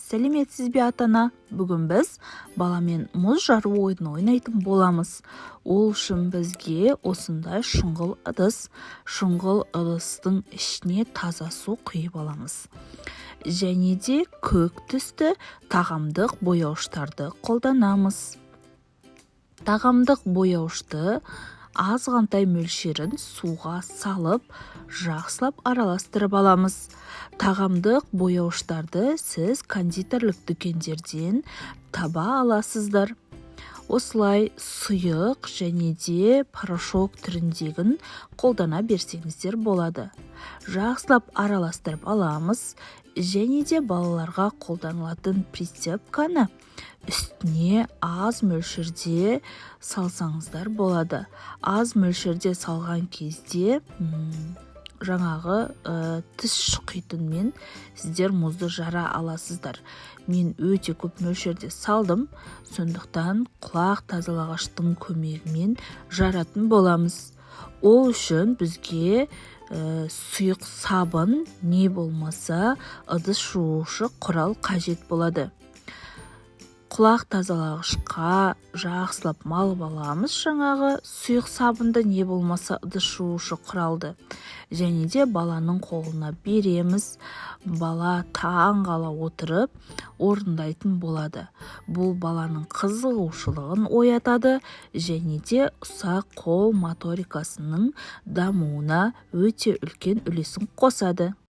Сәлеметсіз бе, ата-ана! Бүгін біз баламен мұз жару ойынын ойнайтын боламыз. Ол үшін бізге осындай шұңғыл ыдыс, шұңғыл ыдыстың ішіне таза су құйып аламыз және де көк түсті тағамдық бояуыштарды қолданамыз. Тағамдық бояуышты азғантай мөлшерін суға салып, жақсылап араластырып аламыз. Тағамдық бояуыштарды сіз кондитерлік дүкендерден таба аласыздар. Осылай сұйық және де порошок түріндегін қолдана берсеңіздер болады. Жақсылап араластырып аламыз және де балаларға қолданылатын присыпканы үстіне аз мөлшерде салсаңыздар болады. Аз мөлшерде салған кезде жаңағы тіс шұқитынмен сіздер мұзды жара аласыздар. Мен өте көп мөлшерде салдым, сондықтан құлақ тазалағыштың көмегімен жаратын боламыз. Ол үшін бізге сұйық сабын не болмаса ыдыс жуушы құрал қажет болады. Құлақ тазалағышқа жақсылап малып аламыз жаңағы сұйық сабынды не болмаса ыдыс жуушы құралды және де баланың қолына береміз. Бала таң қала отырып орындайтын болады. Бұл баланың қызығушылығын оятады және де ұсақ қол моторикасының дамуына өте үлкен үлесін қосады.